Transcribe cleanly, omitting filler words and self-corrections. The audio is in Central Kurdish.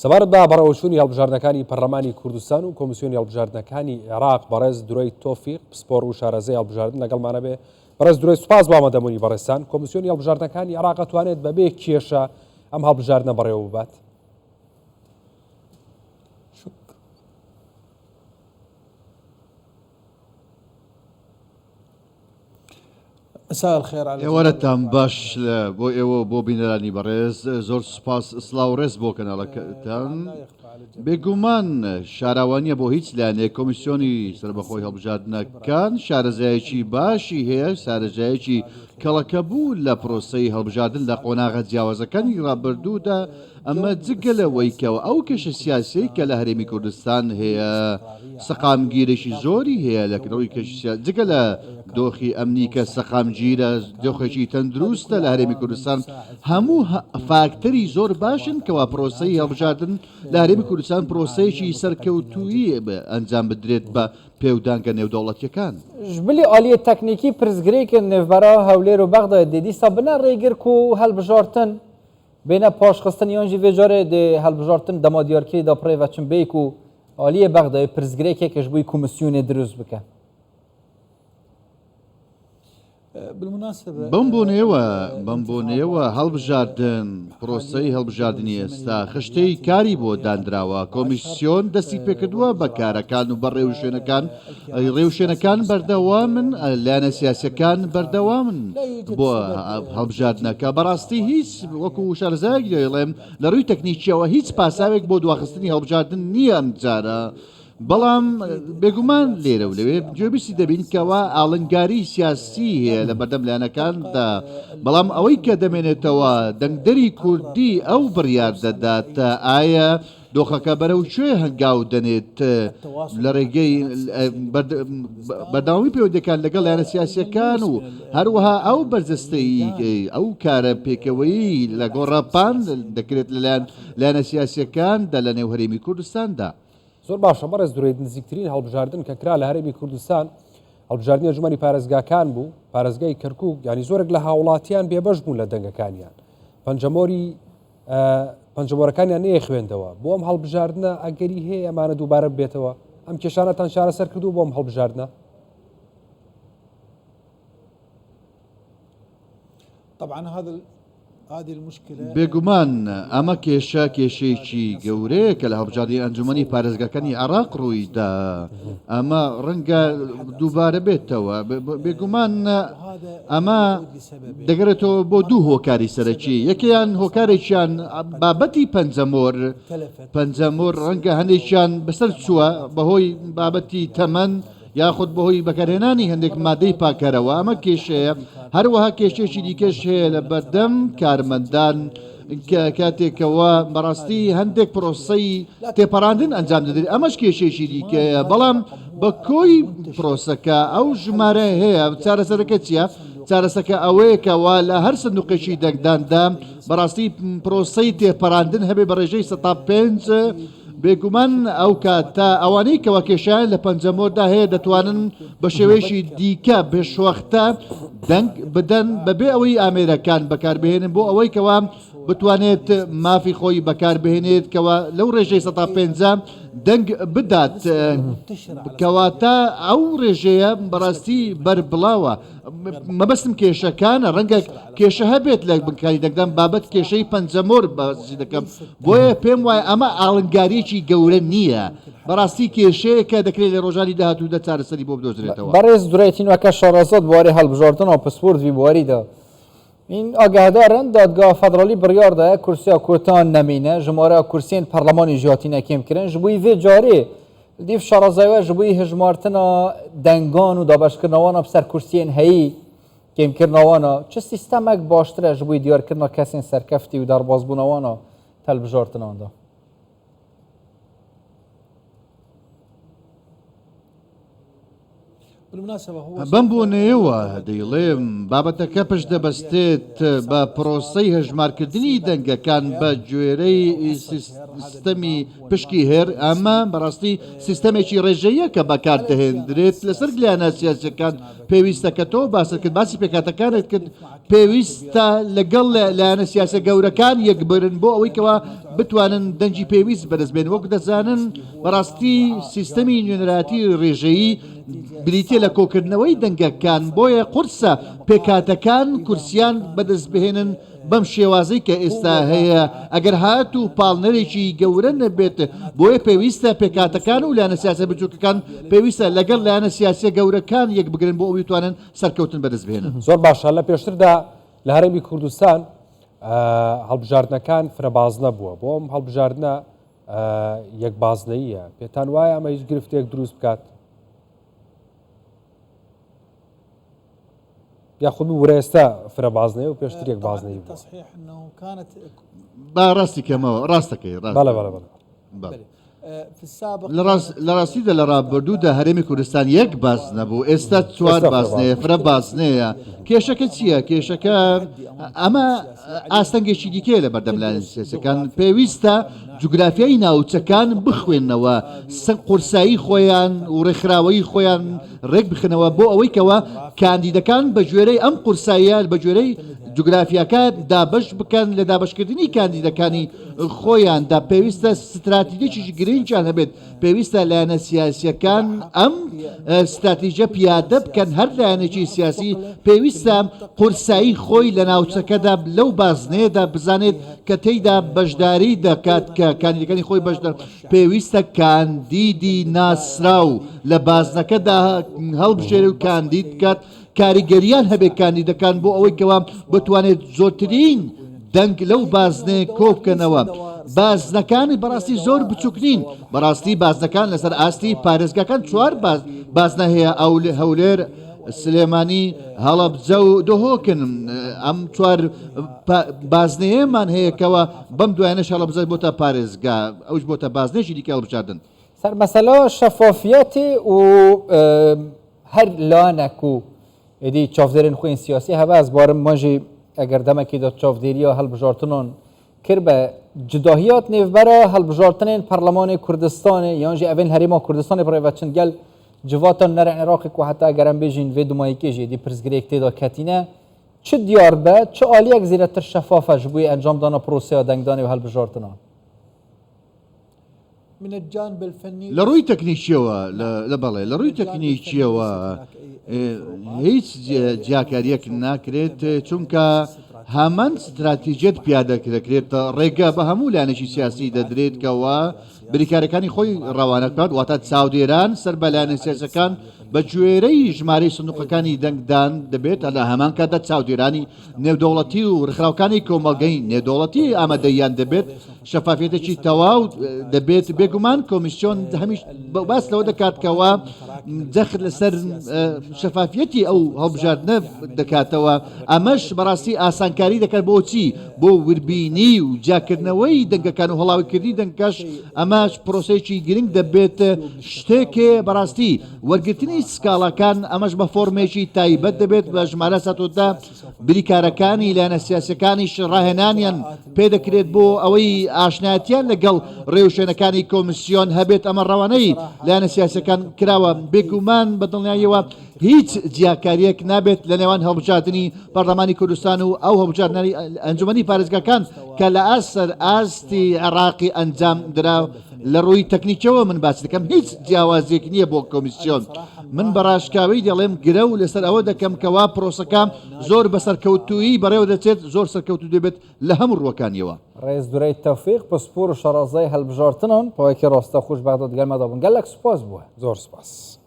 سەبارەت بە بەڕێوەچوونی هەڵبژاردنەکانی پەرلەمانی کوردستان و کۆمیسیۆنی هەڵبژاردنەکانی عێراق بەڕێز درۆی تۆفیق پسپۆڕ و شارەزای هەڵبژاردن لەگەڵمانە بێ. بەڕێز درۆی سوپاس بۆ ئامادەبوونی بەڕێزتان. کۆمیسیۆنی هەڵبژاردنەکانی عێراق ئەتوانێت بەبێ کێشە ئەم هەڵبژاردنە بەڕێوە ببات؟ ئێوارەتان باش بۆ ئێوە و بۆ بینەرانی بەڕێز زۆر سوپاس سڵاو ڕێز بۆ کەناڵەکەتان بێگومان شاراوانیە بۆ هیچ لایەنێک کۆمیسیۆنی سەربەخۆی هەڵبژاردنەکان شارەزایەکی باشی هەیە شارەزایەکی کەڵەکە بوو لە پرۆسەی هەڵبژاردن لە قۆناغە جیاوازەکانی ڕابردوودا ئەمە جگە لەوەی کە ئەو کێشە سیاسیەی کە لە هەرێمی کوردستان هەیە سەقامگیرێکی زۆری هەیە لە ڕووی کێشی سیا جگە لە دۆخی ئەمنی کە سەقامگیرە دۆخێکی تەندروستە لە هەرێمی کوردستان هەموو فاکتەری زۆر باشن کەوا پرۆسەی هەڵبژاردن لە هەرێمی کوردستان پرۆسەیەکی سەرکەوتوویی ئەنجام بدرێت بە پێودانگە نێودەوڵەتیەکان. ژبلی ئالیێ تەکنیکی پرسگرێکن نێڤبەرا هەولێر و بەغدایێ دێ دیسا بنە ڕێگر کو هەلبژارتن بێنە پاشخستن یان ژی ڤێ جارێ دێ هەلبژارتن دەما دیارکری دا پڕێ ڤە چن بێی کو ئالیێ بەغدایێ پرسگرێکێکش بووی کومیسیونێ دروست بکە. بەم بۆنەیەوە بەم بۆنەیەوە هەڵبژاردن پرۆسەی هەڵبژاردنی ئێستا خشتەی کاری بۆ دانراوە کۆمیسیۆن دەستی پێکردووە بە کارەکان و بە ڕێوشوێنەکان ڕێوشوێنەکان بەردەوامن، لایەنە سیاسیەکان بەردەوامن بۆ هەڵبژاردنەکە. بەڕاستی هیچ وەکو شارەزایەک دەیڵێم لە ڕووی تەکنیکیەوە هیچ پاساوێک بۆ دواخستنی هەڵبژاردن نییە ئەمجارە. بەڵام بێگومان لێرە و لەوێ گوێبیستی دەبین کەوا ئاڵنگاری سیاسی هەیە لە بەردەم لایەنەکاندا، بەڵام ئەوەی کە دەمێنێتەوە دەنگدەری کوردی ئەو بڕیار دەدات ئایا دۆخەکە بەرەو کوێ هەنگاو دەنێت لە ڕێگەی بەردەوامی پەیوەندیەکان لەگەڵ لایەنە سیاسیەکان و هەروەها ئەو بەرجەستەی ئەو کارە پێکەوەیی لە گۆڕەپان دەکرێت لەلایەن لایەنە سیاسیەکاندا لە نێو هەرێمی کوردستاندا. زۆر باشە بەڕێز درۆید نزیکترین هەڵبژاردن کە کرا لە هەرێمی کوردستان هەڵبژاردنی ئەنجومەنی پارێزگاکان بوو پارێزگای کەرکک ینی زۆرێک لە هاوڵاتیان بێبەش بوون لە دەنگەکانیان پەنجەمۆری پەنجەمۆرەکانیان نەیەخوێندەوە بۆ ئەم هەڵبژاردنە ئەگەری هەیە ئەمانە دووبارە بێتەوە ئەم کێشانەتان چارەسەر کردو بۆ ئەم هەڵبژاردنە؟ طبعا هذا بێگومان ئەمە کێشە کێشەیەکی گەورەیە کە لە هەڵبژاردنی ئەنجومەنی پارێزگاکانی عێراق ڕوویدا ئەمە ڕەنگە دووبارە بێتەوە بێگومان ئەمە دەگەرێتەوە بۆ دوو هۆکاری سەرەکی یەکیان هۆکارێکیان بابەتی پەنجەمۆر پەنجەمۆر ڕەنگە هەندێکیان بەسەر چووە بەهۆی بابەتی تەمەن یاخود بەهۆی بەکارهێنانی هەندێک مادەی پاکەرەوە ئەمە کێشەیە هەروەها کێشێکی دیکەش هەیە لە بەردەم کارمەندان کە کاتێکەوە بەڕاستی هەندێک پرۆسەی تێپەڕاندن ئەنجام دەدرێت ئەمەش کێشێکی دیکەیە بەڵام بە کۆی پرۆسەکە ئەو ژمارە هەیە چارەسەرەکە چییە؟ چارەسەکە ئەوەیە کەوا لە هەر سندوقێکی دەنگداندا بەڕاستی پرۆسەی تێپەڕاندن هەبێ بە ڕێژەی سەتا پێنج بێگومان ئەو کاتە ئەوانەی کەوا کێشیان لە پەنجەمۆردا هەیە دەتوانن بە شێوەیەکی دیکە پێشوەختە دەنگ بدەن بەبێ ئەوەی ئامێرەکان بەکاربهێنن بۆ ئەوەی کەوا بتوانێت مافی خۆی بەکاربهێنێت کەوا لەو ڕێژەی سەتا پێنجە دەنگ بدات کەواتە ئەو ڕێژەیە بەڕاستی بەربڵاوە مەبەستم کێشەکانە ڕەنگە کێشە هەبێت لە بنکاری دەنگدان بابەت کێشەی پەنجەمۆر باسی دەکەم بۆیە پێم وایە ئەمە ئاڵنگاریەکی گەورە نییە بەڕاستی کێشەیەکە دەکرێت لە ڕۆژانی داهاتوودا چارەسەری بۆ بدۆزرێتەوە. بەڕێز درەیتین وەکە شارەزات بواری هەڵبژاردن و پسپۆر دوی بواریدا این ئاگاهدارن دادگاه فدرالی بڕیار دایە کورسیا کۆتا نەمینە ژمارە کورسیên پەرلەمانی ژی هاتینە کێم کرن ji بۆی vê carê dîv şarezayê ji بۆی hejmartina dengan û dabeşkirina wan bi ser kursiyên heyî kêmkirina wan çi sîstemek baştir e ji bo diyarkirina kesên serkeftî û derbasbûna wan telbijartinan de? بەم بۆنەیەوە دەیڵێم بابەتەکە پشت دەبەستێت بە پرۆسەی هەژمارکردنی دەنگەکان بە گوێرەی سیستەمی پشکی هێر، ئەمە بەڕاستی سیستەمێکی ڕێژەییە کە بەکاردەهێندرێت لەسەر لایەنە سیاسییەکان، پێویستە کە تۆ باست کرد باسی پێکهاتەکانت کرد، پێویستە لەگەڵ لایەنە سیاسیە گەورەکان یەکبگرن بۆ ئەوەی کەوا بتوانن دەنگی پێویست بەدەست بێنن، وەک دەزانن بەڕاستی سیستەمی نوێنەرایەتی ڕێژەیی بریتیە لە کۆکردنەوەی دەنگەکان، بۆیە قورسە پێکهاتەکان کورسیان بەدەست بهێنن بەم شێوازەی کە ئێستا هەیە ئەگەر هاتوو پاڵنەرێکی گەورە نەبێت، بۆیە پێویستە پێکهاتەکان و لایەنە سیاسیە بچووکەکان پێویستە لەگەڵ لایەنە سیاسیە گەورەکان یەکبگرن بۆ ئەوەی بتوانن سەرکەوتن بەدەست بهێنن. زۆر باشە لە پێشتردا لە هەرێمی کوردستان هەڵبژاردنەکان فرە بازنە بووە بۆ ئەم هەڵبژاردنە یەک بازنەییە پێتان وایە ئەمە هیچ گرفتێک دروست بکات یاخود ببورە ئێستا فرە بازنەیە و پێشتر یەک بازنەیی بووە. با ڕاستی کەمەوە ڕاستەکەی ڕاست بەڵێ بەڵێ بەڵێ. بەڵێ. لە ڕاستیدا لە ڕابردوودا هەرێمی کوردستان یەک بازنە بوو ئێستا چوار بازنەیە فرە بازنەیە کێشەکە چییە کێشەکە ئەمە ئاستەنگێکی دیکەیە لە بەردەم لایەنە سیاسەکان پێویستە جوگرافیای ناوچەکان بخوێنەوە سەر قورسایی خۆیان و ڕێکخراوەیی خۆیان ڕێک بخنەوە بۆ ئەوەی کەەوە کاندیدەکان بە گوێرەی ئەم قورساییە بە گوێرەی جوگرافیاکە دابش بکەن لە دابشکردنی کاندیدەکانی خۆیاندا پێویستە ستراتیجێکی گرنگیان هەبێت، پێویستە لایەنە سیاسییەکان ئەم ستراتیجە پیادە بکەن، هەر لایەنێکی سیاسی پێویستە قورسایی خۆی لە ناوچەکەدا لەو بازنەیەدا بزانێت کە تێیدا بەشداری دەکات کە کاندیدەکانی خۆی بەشدار پێویستە کاندیدی ناسراو لە بازنەکەدا هەڵبژێرێ و کاندید بکات. کاریگەریان هەبێت کاندیدەکان بۆ ئەوەی کەوا بتوانێت زۆرترین دەنگ لەو بازنەیە کۆبکەنەوە بازنەکانی بەڕاستی زۆر بچوک نین بەڕاستی بازنەکان لەسەر ئاستی پارێزگاکان چوار بازنە هەیە ئەو هەولێر سلێمانی هەڵەبجە و دهۆکن ئەم چوار بازنەیەمان هەیە کەەوە بەم دوایانە هەڵەبجە بۆتە پارێزگا ئەوش بۆتە بازنێکی دیکە هەڵبژاردن سەر مەسەلە شەفافیەتی و هەر لایەنەک و ئیدی چاودێرên xwe yên siyasî hebe ez barim me jî eger demekê de çavdêriya hilbijartinan kirbe cudahiyat nêvbera hilbijartinên Parlemanê Kurdistanê yan jî evên Herêma Kurdistanê birêve çin gel civata nerên Iraqê ku heta eger em bêjin vê dumayîkê jî êdî pirsgirêk tê de ketîne çi diyar be çi aliyek zêdetir şefaf e ji bo encamdana proseya dengdanê û hilbijartinan. لە ڕووی تەکنیکیەوە لە بەڵێ لە ڕووی تەکنیکیەوە هیچ جیاکاریەک ناکرێت چونکە هەمان ستراتیژیەت پیادە دەکرێت ڕێگە بە هەموو لایەنێکی سیاسی دەدرێت کەوا بریکارەکانی خۆی ڕەوانە بکات واتە چاودێران سەر بە لایەنە سیاسەکان بە گوێرەی ژمارەی سندوقەکانی دەنگدان دەبێت لە هەمان کاتدا چاودێرانی نێودەوڵەتی و ڕێکخراوەکانی کۆمەڵگەی نێودەوڵەتی ئامادەییان دەبێت، شەفافیەتێکی تەواو دەبێت، بێگومان کۆمیسیۆن هەمیش باس لەوە دەکات کەوا جەخت لەسەر شەفافیەتی ئەو هەڵبژاردنە دەکاتەوە، ئەمەش بەڕاستی ئاسانکاری دەکات بۆچی بۆ وربینی و جیاکردنەوەی دەنگەکان و هەڵاوکردنی دەنگەکەش، ئەمەش پرۆسەیەکی گرنگ دەبێت شتێکێ بەڕاستی وەرگرتنی سکاڵاکان، ئەمەش بە فۆرمێکی تایبەت دەبێت بە ژمارە ساتۆدا بریکارەکانی لایەنە سیاسیەکانیش ڕاهێنانیان پێدەکرێت بۆ ئەوەی ئاشنایەتیان لەگەڵ ڕێوشوێنەکانی کۆمسیۆن هەبێت، ئەمە ڕەوانەی لایەنە سیاسیەکان کراوە، بێگومان بە دڵنیاییەوە هیچ جیاکاریەک نابێت لە نێوان هەڵبژاردنی پەرلەمانی کوردستان و ئەو هەڵبژاردنەی ئەنجومەنی پارێزگاکان کە لە ئاست ئاستی عێراقی ئەنجام درا. لە ڕووی تەکنیکیەوە من باسی دەکەم هیچ جیاوازیەک نییە بۆ کۆمیسیۆن من بە ڕاشکاوی دەڵێم گرەو لەسەر ئەوە دەکەم کەوا پرۆسەکە زۆر بە سەرکەوتوویی بەڕێوە دەچێت زۆر سەرکەوتوو دەبێت لە هەموو ڕووەکانیەوە. ڕێز دورەی تۆفیق پسپۆر و شارەزای هەلبژارتنان پایەکی ڕاستەخۆش بەغداد گەل مەدابوون گەلەک سوپاس بووە. زۆر سوپاس.